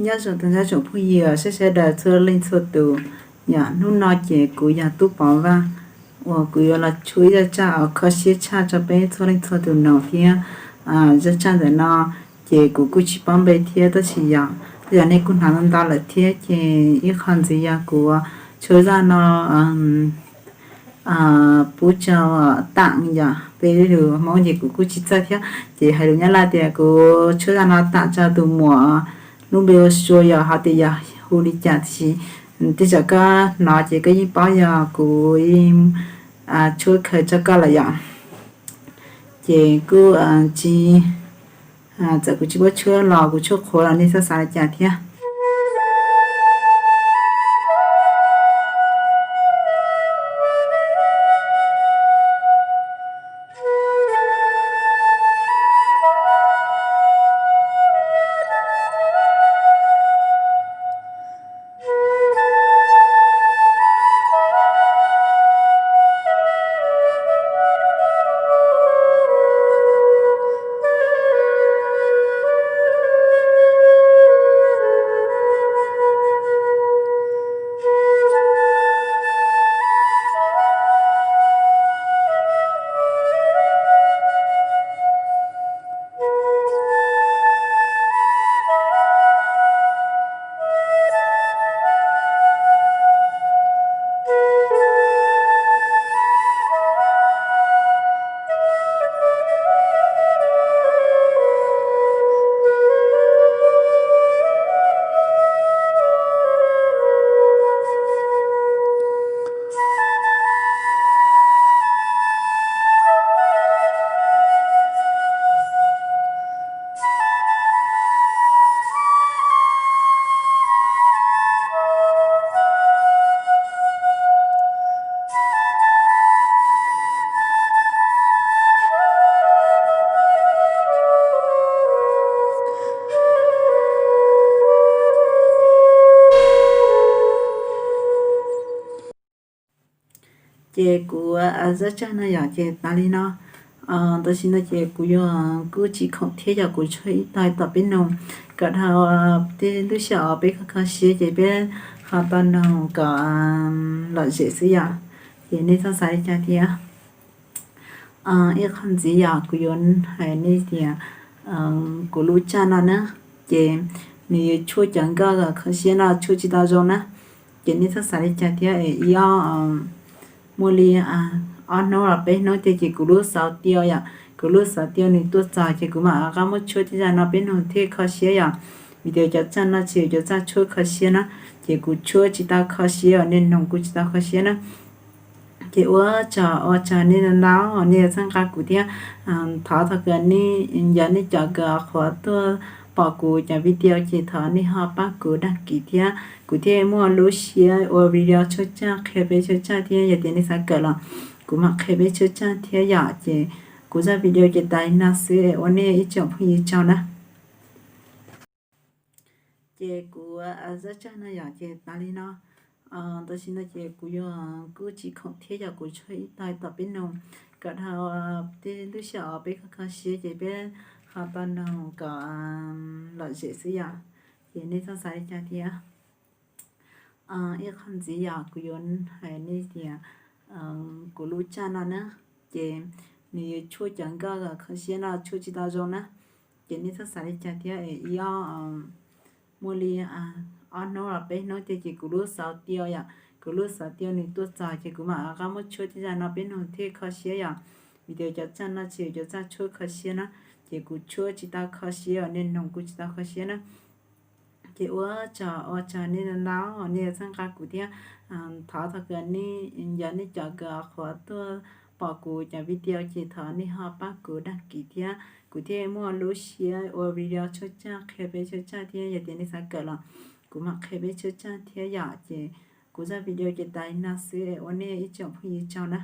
Nyob zoo tag nrho tsoom phooj ywg sawv daws txhua leej txhua tus. Yog hnub no ces kuv yog Tub Pov Vaj uas kuv yuav los tshuab ib zaj tsaj uas kho siab tshaj rau peb txhua leej txhua tus noog thiab. Zaj tsaj ntawm no ces kuv kuj tsis paub npe thiab tab sis yog, yog nej kuj hnov ntau ntau lawm thiab ces ib qho ntxiv yog kuv tshuab zaj no pub rau tam yom, peb lus Hmoob ces kuv kuj tsis txawj thiab ces hais lus Nyab Laj tias kuv tshuab zaj no tam rau tus muam lub npe ua Sua yom, ho tias yog hu li cas tiam sis tej zaum koj hnov ces koj yeej paub yog kuv tshuab khaws rau koj lawm yom. Ces kuj tsis, txawm kuv tsis paub tshuab los kuv tshuab qhuav los nej txhob xav li cas thiab. Ces kuv zaj tsaj no yom ces tas li no. Tam sim no ces kuv yuav kuj tsis khoom thiab yog kuv tshuab ib tag tom peb noog kom dhau tej lub sij hawm peb kho kho siab ces peb ho tau noog kom lom zem xwb yom. Ces nej txhob xav li cas thiab. Ib qho ntxiv yog kuv yuav hais nej tias kuv lub tsaj no na, ces nws yuav tshuab cov nkoj kho siab no tshuab tsis tau zoo na, ces nej txhob xav li cas thiab es ib ob muaj li ob hnub los peb hnub tiag ces kuv lub xauv tiau yom, kuv lub xauv tiau nws tuaj txog ces kuv mam rov qab muab tshuab tej zaj no peb noog thiaj kho siab yom. Vim tias cov tsaj no tsis yog cov tsaj tshuab kho siab na, ces kuv tshuab tsis tau kho siab, nej noog kuv tsis tau kho siab na. Ces ua tsaug ua tsaug nej ntau ntau nej txhawb nqa kuv thiab. Thov thov kawg, yog nej cov kws qhuav tuaj pom kuv cov video ces thov nej ho pab kuv dag kis thiab kuv thiaj muaj lub siab ua video tshuab tsaj qhia peb tshuab tsaj thiab yog tias nej xav kawm los kuv mam qhia peb tshuab tsaj thiab yom. Ces kuv zaj video ces tas li no xwb es ua nej ib tsoom phooj ywg tsaug na. Ces kuv zaj tsaj no yom ces tas li no. Tam sim no ces kuv yuav kuj tsis khoom thiab yog kuv tshuab ib tag tom peb noog kom dhau tej lub sij hawm peb kho kho siab ces peb ho tau noog kom lom zem xwb yom. Ces nej txhob xav li cas thiab. Ib qho ntxiv yog kuv yuav hais nej tias kuv lub tsaj no na, ces nws yuav tshuab cov nkoj kho siab no tshuab tsis tau zoo na, ces nej txhob xav li cas thiab es ib ob muaj li ob hnub los peb hnub tiag ces kuv lub xauv tiau yom, kuv lub xauv tiau nws tuaj txog ces kuv mam rov qab muab tshuab tej zaj no peb noog thiaj kho siab yom. Vim tias cov tsaj no tsis yog cov tsaj tshuab kho siab na, ces kuv tshuab tsis tau kho siab, nej noog kuv tsis tau kho siab na. Ces ua tsaug ua tsaug nej ntau ntau nej txhawb nqa kuv thiab. Thov thov kawg, yog nej cov kws qhuav tuaj pom kuv cov video ces thov nej ho pab kuv dag kis thiab kuv thiaj muaj lub siab ua video tshuab tsaj qhia peb tshuab tsaj thiab yog tias nej xav kawm los kuv mam qhia peb tshuab tsaj thiab yom. Ces kuv zaj video ces tas li no xwb es ua nej ib tsoom phooj ywg tsaug na.